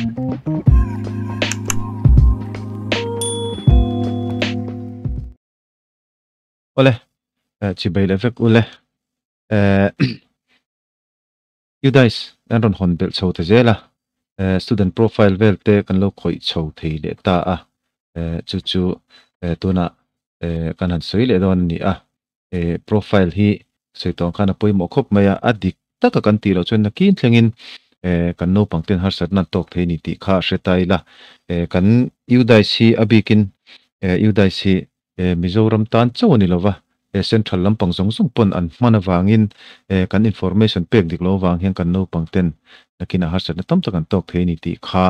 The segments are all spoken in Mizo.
Awle, chibai leh vek ule. UDISE an rawn hawn belh chho ta zel a, student profile vel te kan lo khawih chho thei leh ta a, chu chu tunah kan han sawi leh dawn a ni a. Profile hi sawi tawng khan a pawimawh khawp mai a, a dik taka kan tih loh chuan nakin thlengin kan naupang ten harsatna an tawk thei a ni tih kha hre ta ila. Kan UDISE hi a bikin UDISE hi Mizoram tan chauh a ni lova, Central lampang zawng zawng pawn an hman avangin kan information pek dik lo avang hian kan naupang ten nakinah harsatna tam tak an tawk thei a ni tih kha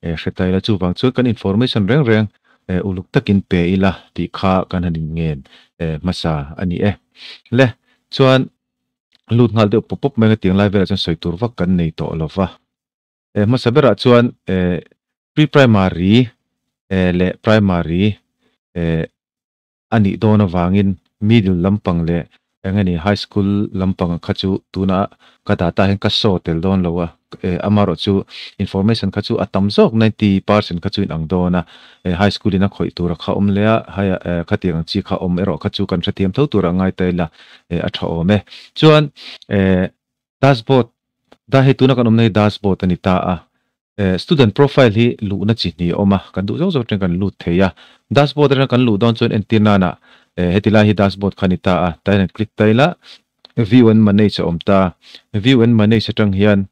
hre ta ila. Chuvang chuan kan information reng reng uluk takin pe ila tih kha kan han inngen hmasa a ni e. Le chuan lut nghal deuh pawp pawp mai ang a tiang lai velah chuan sawi tur vak kan nei tawh lova. Hmasa berah chuan pre-primary leh primary a nih dawn avangin middle lampang leh eng nge ni high school lampang kha chu tuna ka data hian ka show tel dawn lo a, amaherawh chu information kha chu a tam zawk 90% kha chu inang dawn a, high school in a khawih tura kha awm leh a, khatiang ang chi kha awm erawh kha chu kan hrethiam tho tura ngai ta ila a tha awm e. Chuan dashboard da hei tuna kan awmna hi dashboard a ni ta a, Student profile hi luhna chi hnih a awm a, kan duh zawk zawk atangin kan lut thei a. Dashboard atanga kan luh dawn chuan entir nana heti lai hi dashboard kha a ni ta a, tah hian han click ta ila view and manage a awm ta. View and manage atang hian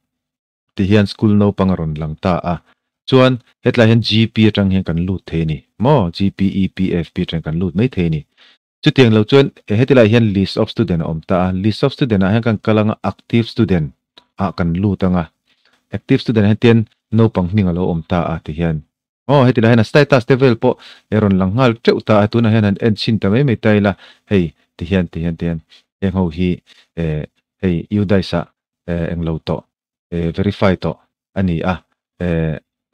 ti hian school naupang a rawn lang ta a. Chuan hetlai hian GP atang hian kan lut thei a ni maw, GP, EP, FP atangin kan lut mai thei a ni. Chutiang lo chuan heti lai hian list of student a awm ta a, list of student ah hian kan kal anga active student ah kan lut anga, active student ah hian tian naupang hming a lo awm ta a ti hian aw heti lai hian a status te vel pawh a rawn lang nghal teuh ta a, tunah hian han en chhin ta mai mai ta ila hei ti hian ti hian ti hian heng ho hi eh hei UDISE ah englo tawh verify tawh a ni a,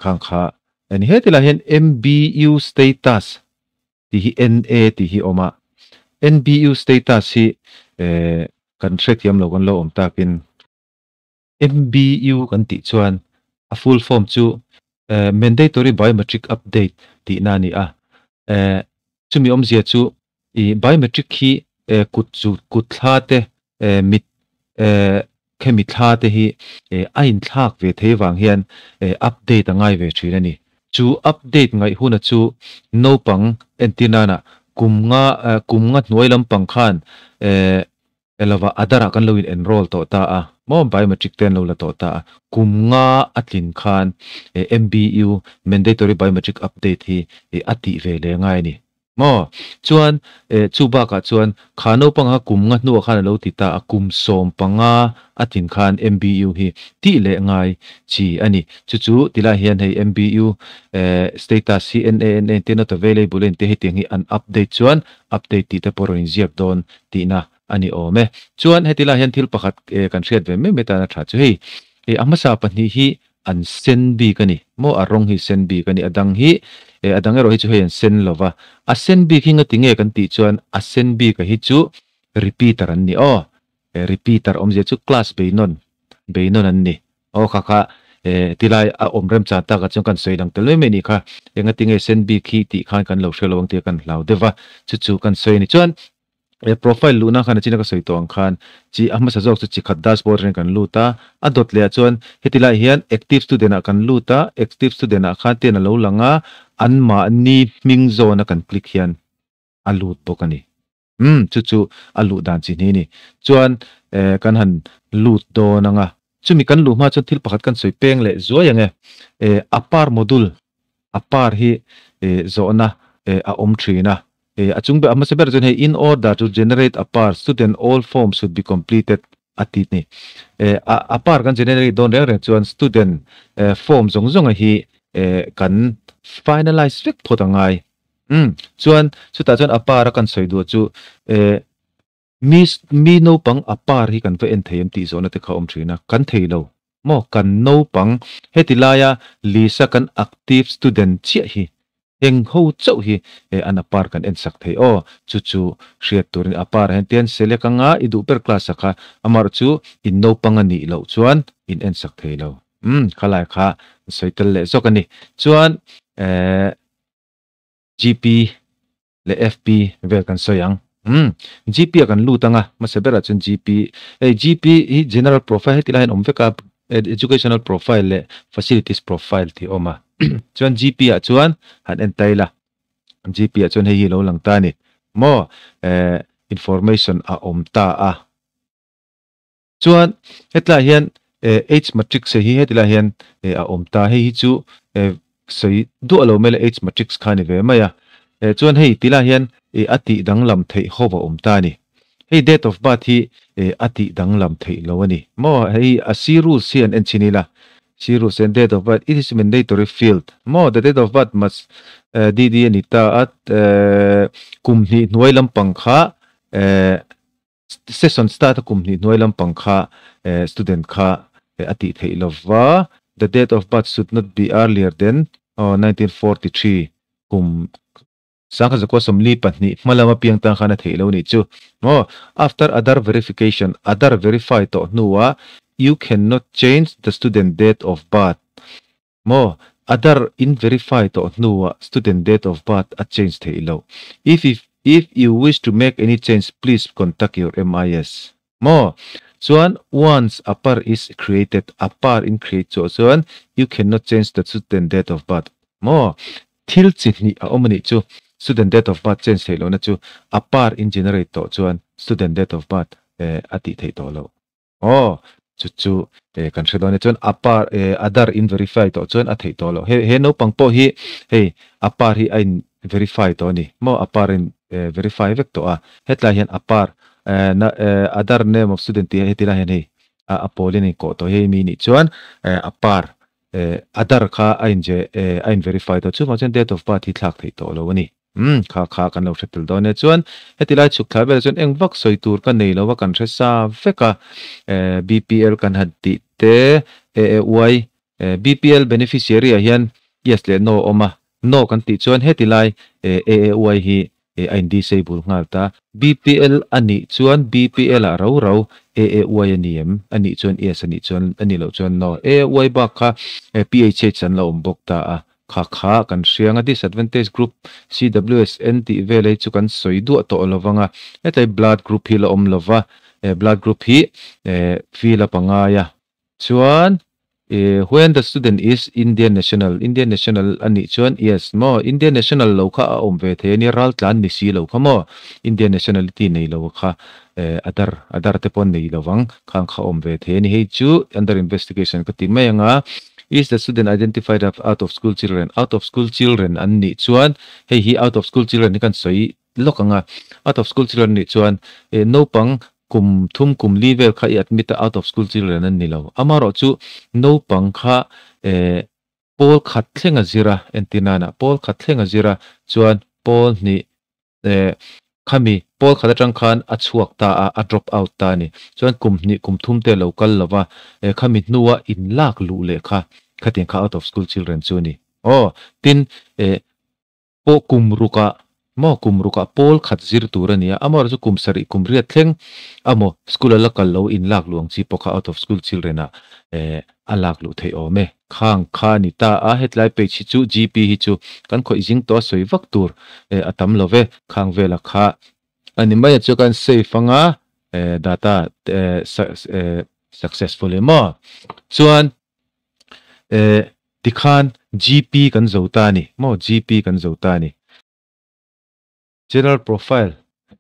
khang kha a ni. Heti lai hian MBU status tih hi NA tih hi a awm a, NBU status hi kan hrethiam lo kan lo awm takin MBU kan tih chuan a full form chu Mandatory Biometric Update tihna a ni a, chumi awmzia chu i biometric hi kut chu kut thla te mit khemi thla te hi a inthlak ve thei vang hian update a ngai ve thin a ni. Chu update ngaih huna chu naupang entir nana kum nga kum nga hnuai lampang khan elova Aadhaar ah kan lo in enroll tawh ta a maw biometric te an lo la tawh ta a kum nga a tlin khan MBU mandatory biometric update hi a tih ve leh ngai a ni. Maw? Chuan, eh, chu bakah chuan, kha naupang kha kum nga hnuah khan a lo ti ta a, kum 15 a tlin khan MBU hi tih leh ngai chi a ni. Chu chu tilai hian hei MBU, eh, status hi NANA te not available a inti hetiang hi an update chuan update tih te pawh rawn inziak dawn tihna a ni awm e. Chuan hetilai hian thil pakhat, eh, kan hriat ve mai mai tan a tha chu hei, eh, a hmasa pahnih hi An sen bik a ni. Maw a rawng hi sen bik a ni. A dang hi eh a dang erawh hi chu hei an sen lo va. A sen bik hi ngati nge kan tih chuan a sen bik a hi chu repeater an ni aw. Eh repeater awmzia chu class beinawn beinawn an ni. Aw kha kha eh tilai a awm remchang takah chuan kan sawi lang tel mai mai nih kha. Engati nge sen bik hi tih khan kan lo hre lo ang tih kan hlau deuh va. Chu chu kan sawi a ni. Chuan He profile luhna khan a china ka sawi tawh ang khan chi a hmasa zawk chu chi khat dashboard atangin kan lut a, a dawt leh ah chuan heti lai hian active student ah kan lut a, active student ah khan tian a lo lang a, anmahni hming zawn a kan click hian a lut bawk a ni. Umm chu chu a luh dan chi hnih a ni. Chuan eh kan han lut dawn ang a, chumi kan luh hma chuan thil pakhat kan sawi peng leh zuai ang e. Eh a par module a par hi eh zawhna eh a awm thin a, Hei a chung ber a hmasa ber chuan hei in order to generate a par student all forms should be completed a ti ni. Eh a a par kan generate dawn reng reng chuan student eh form zawng zawnga hi eh kan finalize vek phawt a ngai. Umm chuan chutah chuan a par a kan sawi duh chu eh mi mi naupang a par hi kan va en thei em tih zawhna te kha a awm thin a, kan thei lo maw kan naupang heti laia list a kan active student chiah hi Eng ho chauh hi eh an a par kan en sak thei aw, chu chu hriat turin a par hian tian select anga i duh ber class a kha amar chu in naupang a nih loh chuan in en sak thei lo. Khalai kha sawi tel leh zawk a ni. Chuan GP leh FP vel kan sawi ang. GP a kan lut anga hmasa berah chuan GP hei GP hi general profile heti lai hian awm vek a educational profile leh facilities profile tih a awm a. Chuan GP ah chuan han en ta ila GP ah chuan hei hi lo lang ta a ni maw information a awm ta a. Chuan hetlaiah hian H matrix hei hi heti lai hian a awm ta hei hi chu sawi duah lo mai la H matrix kha a ni ve mai a. Chuan hei ti lai hian a tih danglam theih ho a awm ta a ni. Hei date of birth hi a tih danglam theih lo a ni maw hei a C rules hi an en chhin ila C rules hian date of birth it is mandatory field maw the date of birth must DD a ni ta a kum hnih hnuai lampang kha Session start a kum hnih hnuai lampang kha student kha a tih theih lo va, the date of birth should not be earlier than 1943 kum 1942 hma lama piang tan khan a theih lo nih chu maw. After Aadhaar verification, Aadhaar verify tawh hnuah you cannot change the student date of birth maw. Aadhaar in verify tawh hnuah student date of birth a change theih loh. If if you wish to make any change please contact your MIS. Maw? Chuan once a par is created, a par in create chawh chuan you cannot change the student date of birth. Maw? Thil chi hnih a awm a nih chu student date of birth change theih lohna chu a par in generate tawh chuan student date of birth a tih theih tawh loh. Aw, chu chu eh kan hre dawn e. Chuan a par eh Aadhaar in verify tawh chuan a theih tawh loh. He he naupang pawh hi hei a par hi a in verify tawh a ni maw? A par in eh verify vek tawh a. Hetlai hian a par eh na eh Aadhaar name of student tih heti lai hian hei a a pawl in a inkawh tawh hei mi nih chuan eh a par eh Aadhaar kha a in je eh a in verify tawh. Chuvang chuan date of birth hi thlak theih tawh lo a ni. Umm, kha kha kan lo hre tel dawn e. Chuan heti lai chhuk thlai velah chuan eng vak sawi tur ka nei lo a, kan hre sa vek a. Eh, BPL kan han tih te, AAY, eh, BPL beneficiary ah hian yes leh no a awm a. No kan tih chuan heti lai eh AAY hi eh a in disable nghal ta. BPL a nih chuan BPL ah rau rau AAY a ni em? A nih chuan yes, a nih chuan a nih loh chuan no. AAY bak kha eh PHH an la awm bawk ta a. Kha kha kan hriang a, disadvantage group CWSN tih vel hi chu kan sawi duah tawh lo vang a, hetlai blood group hi la awm lo va, eh blood group hi eh fill up a ngai a. Chuan eh when the student is Indian national, Indian national a nih chuan yes maw, Indian national lo kha a awm ve thei a nia, raltlan ni si lo kha maw, Indian nationality nei lo kha eh Aadhaar, Aadhaar te pawh nei lo vang, khang kha awm ve thei a ni. Hei chu under investigation ka ti mai ang a. Is the student identified of out of school children? Out of school children an nih chuan hei hi out of school children hi kan sawi lawk ang a. Out of school children nih chuan eh naupang kum thum kum li vel kha i admit a out of school children an ni lo. Amaherawhchu naupang kha eh pawl khat thleng a zir a, entir nana pawl khat thleng a zir a chuan pawl hnih Eh, khami pawl khat atang khan a chhuak ta a, a drop out ta a ni. Chuan kum hnih kum thum te lo kal lova, eh, khami hnua in lak luh leh kha, khatiang kha out of school children chu a ni. Aw, tin, eh, pawh kum rukah, maw kum rukah pawl khat zir tur a ni a, amaherawhchu chu kum sarih kum riat thleng amaw school a la kal lo in lak luh ang chi pawh kha out of school children ah, eh, A lak luh theih awm e. Khang kha a ni ta a, hetlai page hi chu GP hi chu kan khawih zing tawh a sawi vak tur a tam lo ve. Khang vela kha a ni mai a chu kan save anga data successful em aw. Chuan tikhan GP kan zo ta a ni maw, GP kan zo ta a ni. General profile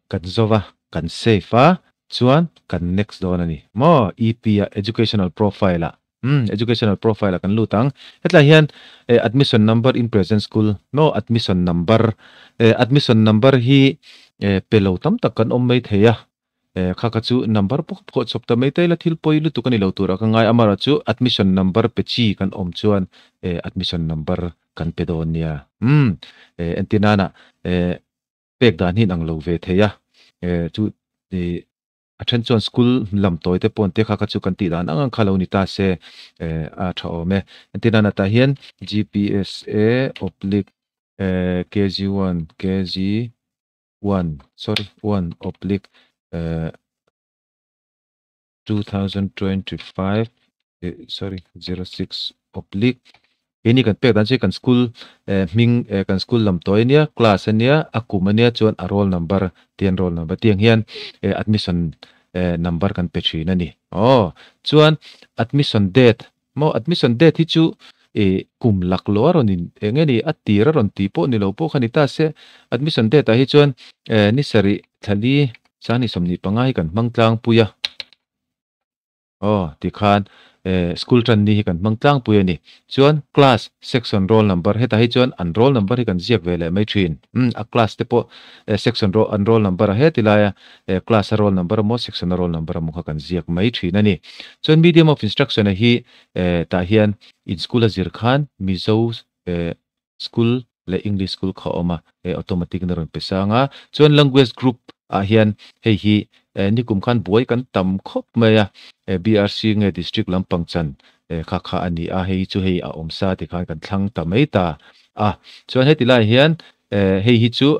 kan zova kan save a chuan kan next dawn a ni maw EP ah educational profile ah umm educational profile ah kan lut ang hetlai hian eh admission number in present school maw admission number eh admission number hi eh pe lo tam tak kan awm mai thei a eh kha kha chu number pawh pawh chawp ta mai ta ila thil pawi lutuk a ni lo tur a ka ngai amaherawh chu admission number pe chi kan awm chuan eh admission number kan pe dawn nia. Umm, eh, entir nana eh, pek dan hi inang lo ve thei a, eh, chu ih a then chuan school lam tawi te pawh te kha kha chu kan tih dan ang ang kha lo ni ta se, eh, a tha awm e. Entir nana tah hian GPSA oblique eh, KG1, KG1, sorry, one oblique eh, 2025. Sorry, 06 oblique ini kan pek dan che kan school hming, kan school lam toy ania, class ania, a kum ania, chuan a roll number tian, roll number tiang hian admission number kan pe thin ani. Oh, chuan admission date mo, admission date hi chu e kum lak lo aron in enge ni a tir aron ti pawh ni lo pawh khani ta se. Admission date ah hi chuan ni 7 thlali 2025 hi kan hmang tlang puia. Oh, ti khan school tan ni hi kan hmang tlang pui ani. Chuan class, section, roll number, heta hi chuan an roll number hi kan ziak ve leh mai thin. A class te pawh section ro an roll number a he tilaia class a roll number mo, section a roll number mo kha kan ziak mai thin ani. Chuan medium of instruction a hi tah hian in school a zir khan Mizo school le English school kha awma, automatic na rawn pe sanga. Chuan language group ah hian hei hi nikum khan buai kan tam khawp mai a, BRC nge district lampang chan kha kha ani a. Hei chu hei a awm sa ti khan kan thlang ta mai ta a. Chuan heti lai hian hei hi chu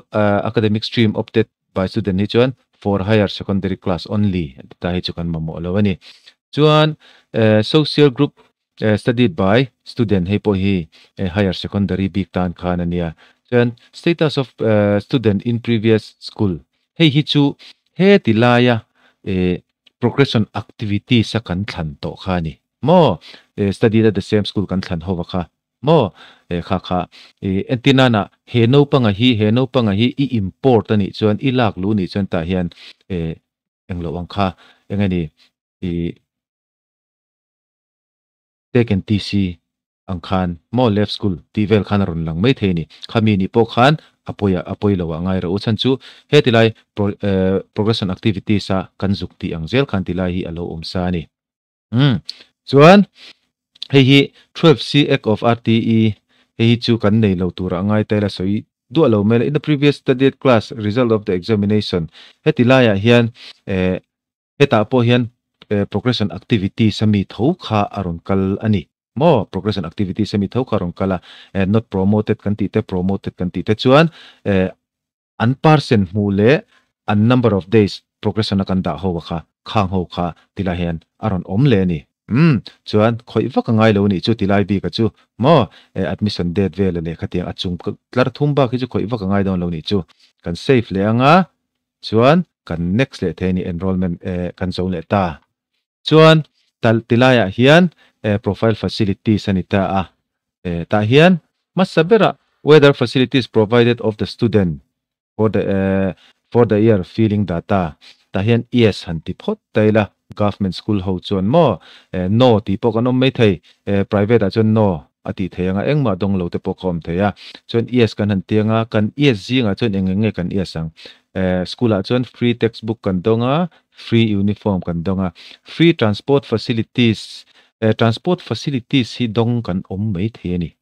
academic stream opted by student hi chuan for higher secondary class only ta hi chu kan mamawh lo ani. Chuan social group studied by student, hei pawh hi higher secondary bik tan khan ania. Chuan status of student in previous school, hei hi chu he ti laia progression activities a kan thlan to kha ni mo, study at the same school kan thlan howa kha mo, kha kha entina na he no panga hi, he no panga hi i import ani chuan, i lak lu ni chuan ta hian englo ang kha engani i taken TC ang khan mo, left school ti vel khan ron lang mai thei ni. Khami ni po khan apoya apoi lo ngai ro chan chu he tilai progression activities a kan zuk ti ang zel khan tilai hi alo om sa ni. Chuan hei hi 12C Act of RTE, hei hi chu kan nei lo tura ngai tai la soi du lo mel. In the previous studied class, result of the examination, heti laia hian heta pawh hian progression activity sami tho kha aron kal ani mo, progression activity sami tho kha aron kala. Not promoted kan ti te, promoted kan ti te, chuan an percent hmu le an number of days progression a kan dah ho kha khang ho kha tila hian aron om le ni. Chuan khoi vak ngai lo ni chu tilai bi ka chu mo, admission date vel le khatiang achung tlar thum ba khi chu khoi vak ngai don lo ni chu. Kan save le anga, chuan kan next le the ni, enrollment kan zo le ta. Chuan tal tilaya hian profile facilities ani ta a, ta hian masabera whether facilities provided of the student for the year filling data, ta hian yes han ti phot taila. Government school ho chuan mo no ti pawh kan awm mai thei, private ah chuan no a ti thei anga, engmah dawng lo te pawh ka awm thei a. Chuan yes kan han tianga, kan yes zingah chuan eng eng nge kan yes ang? School ah chuan free textbook kan dawnga, free uniform kan dawnga, free transport facilities, transport facilities hi dawng kan awm mai thei ani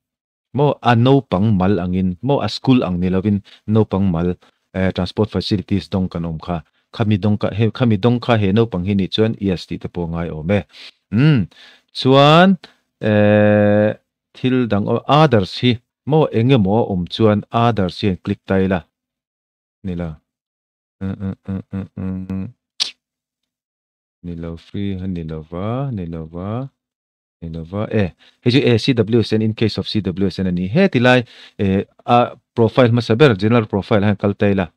mo, a naupang mal angin mo, a school ang ni lovin naupang mal transport facilities dawng kan awm kha. Khami dawng ka he, khami dawng kha he naupang hi ni chuan yes ti te pawh ngai awm e. Chuan thil dang others hi mo enge mo awm chuan others hian click tai la ni la ni lo, free han ni lova, ni lova, ni lova. Hei chu CWSN, in case of CWSN ani. He tilai a profile hmasa ber, general profile han kal tai la.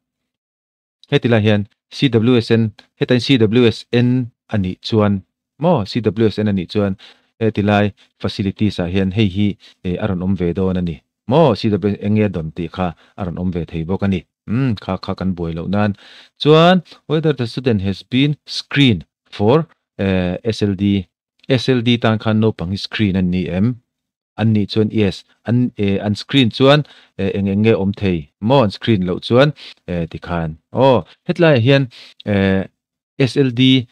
He tilai hian CWSN, hetan CWSN ani chuan mo, CWSN ani chuan he tilai facilities ah hian hei hi aron awm ve dawn ani mo, CW enge don ti kha aron awm ve thei bawk ani. Kha kha kan buai lo nan. Chuan whether the student has been screened for SLD, SLD tan khan no pang screen an ni em, an ni chuan yes, an screen chuan eng eng nge awm thei mo, an screen lo chuan ti khan. Oh, hetlai hian SLD,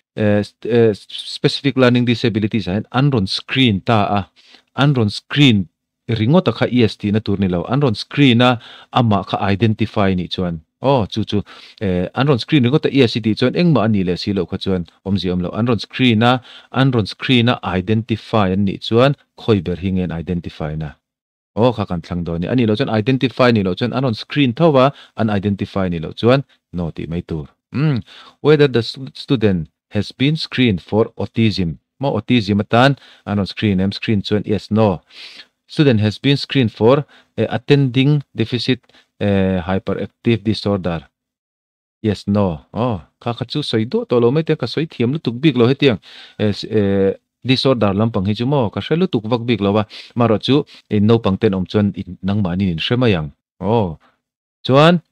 specific learning disabilities ah hian an rawn screen ta a, an rawn screen ringawt a kha EST na tur ni lo, an rawn screen a amah kha identify ni chuan. Oh, chu chu an rawn screen ringawt a EST ti chuan engmah ani leh si lo kha chuan awmzia awm lo. An rawn screen a, an rawn screen a identify an nih chuan khawi ber hi nge an identify na oh kha kan thlang dawn ni. Ani lo chuan identify ni lo chuan, an rawn screen tho a an identify ni lo chuan no ti mai tur. Whether the student has been screened for autism. Mo autism atan an rawn screen em? Screen chuan yes, no. Student has been screened for attending deficit hyperactive disorder. Yes, no. Oh, kha kha chu sawi duah tawh lo mai te, ka sawi thiam lutuk bik lo hetiang disorder lampang hi chu maw ka hre lutuk vak bik lo a, marawh chu naupang ten awm chuan nangmahni in hre mai ang. Oh, chuan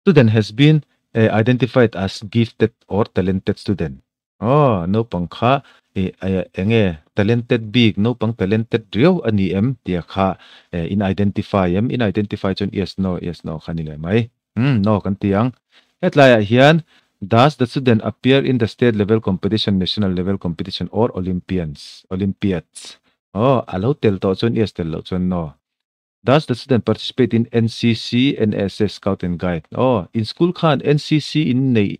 student has been identified as gifted or talented student. Aw, naupang kha enge talented bik, naupang talented riau a ni em tia kha in identify em? In identify chuan yes, no, yes, no kha ni leh mai. Umm, no kan ti ang. Hetlaiah hian Does the student appear in the state level competition, national level competition or Olympians, Olympiads? Aw, a lo tel tawh chuan yes, tel loh chuan no. Does the student participate in NCC, NSS, Scout and Guide? Aw, in school khan NCC in neih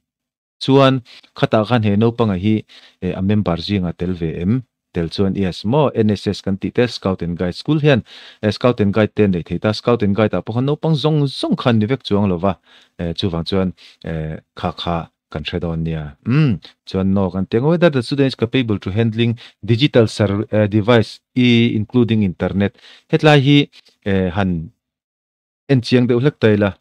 Chuan khatah khan he naupanga hi a member zinga tel ve em? Tel chuan yes maw? NSS kan tih te Scout and Guide School hian Scout and Guide te an nei thei ta, Scout and Guide ah pawh khan naupang zawng zawng khan ni vek chuang lo va, chuvang chuan kha kha kan hre dawn nia. Umm chuan no kan ti ang whether the student is capable to handling digital device including internet hetlai hi han En chiang deuh hlek ta ila,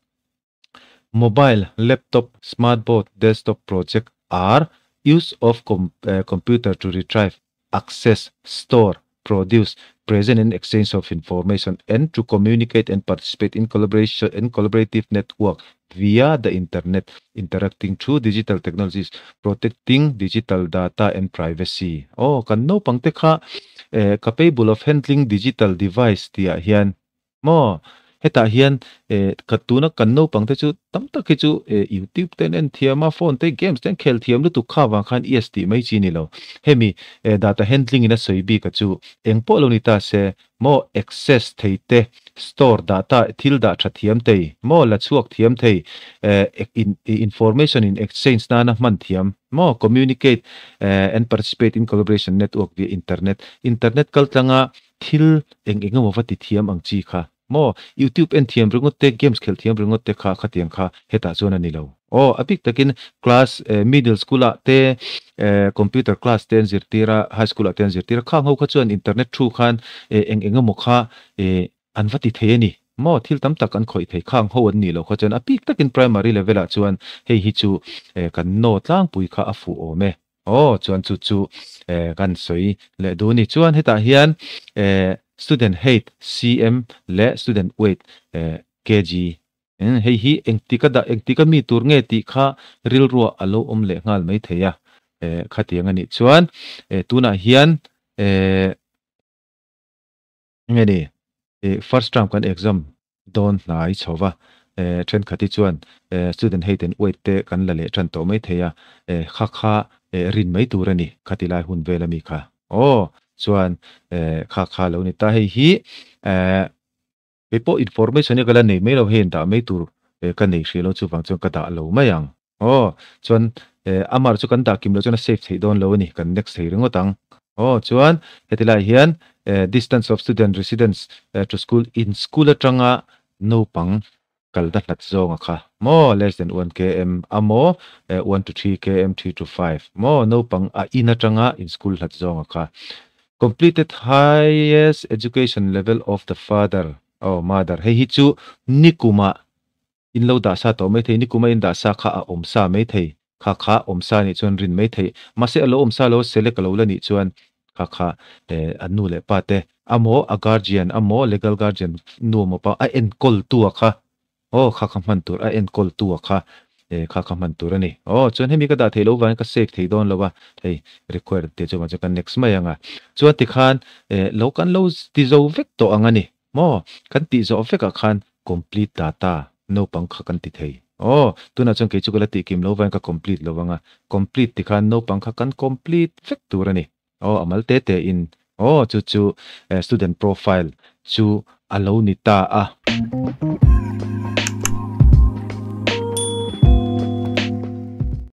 Mobile, laptop, smartboard, desktop project are use of computer to retrieve, access, store, produce, present and exchange of information and to communicate and participate in collaboration and collaborative network via the internet, interacting through digital technologies, protecting digital data and privacy. Aw, kan naupang te kha capable of handling digital device tihah hian Maw? Hetah hian eh ka tuna kan naupang te chu tam tak hi chu eh youtube te an en thiam a, phone te games te an khel thiam lutuk kha avang khan yes tih mai chi ni lo. Hemi eh data handling in a sawi bik a chu eng pawh lo ni ta se maw access thei te, store data thil dah tha thiam thei maw la chhuak thiam thei eh in information in exchange nana hman thiam maw communicate eh and participate in collaboration network via internet internet kaltlanga Thil eng eng emaw va ti thiam ang chi kha maw? YouTube en thiam ringawt te, games khelh thiam ringawt te kha khatiang kha hetah chuan a ni lo. Aw, a bik takin class middle school ah te computer class te an zirtir a, high school ah te an zirtir a, khang ho kha chuan internet thu khan eng eng emaw kha an va ti thei a ni maw? Thil tam tak an khawih thei, khang ho an nih loh kha chuan a bik takin primary level ah chuan hei hi chu kan naw tlangpui kha a fuh awm e. Aw chuan chu chu kan sawi leh duh a ni. Chuan hetah hian student height cm leh student weight kg hei hi engtika dah engtika mi tur nge tih kha rilruah a lo awm leh nghal mai thei a khatiang a nih chuan tunah hian Enge ni, first term kan exam dawn hnai chho va, thenkhat hi chuan student height and weight te kan la leh tan tawh mai thei a, kha kha rin mai tur a ni, khati lai hun vel ami kha. Aw, chuan kha kha lo ni ta, hei hi kei pawh information hi ka la nei mai lo, hei dah mai tur ka nei hrih lo chuvang chuan ka dah lo mai ang. Aw, chuan Amar chu kan dah kim loh chuan a save theih dawn lo a ni, kan next thei ringawt ang. Aw, chuan heti lai hian distance of student residence to school in school atanga naupang kal na hlat zawnga kha maw less than 1 km amaw 1 to 3 km, 3 to 5 maw naupang a in atanga in school hlat zawnga kha. Completed highest education level of the father or mother hei hi chu nikumah In lo dah sa tawh mai thei, nikum a in dah sa kha a awm sa mai thei, kha kha awm sa nih chuan rin mai thei, mahse a lo awm sa lo select a lo la nih chuan kha kha eh a nu leh pa te amaw a guardian amaw legal guardian nu amaw pa a enkawl tu a kha aw kha kha hman tur a enkawl tu a kha eh kha kha hman tur a ni aw chuan hemi ka dah theih loh vangin ka save thei dawn lo a hei required tih chuan chuan ka next mai ang a chuan tikhan eh lo kan lo ti zo vek tawh ang a ni. Maw? Kan tih zawh vekah khan complete data naupang kha kan ti thei. Aw, tunah chuan kei chu ka la tih kim lo vain ka complete lo vang a, complete ti khan naupang kha kan complete vek tur a ni. Aw, a mal te te in. Aw, chu chu student profile chu a lo ni ta a.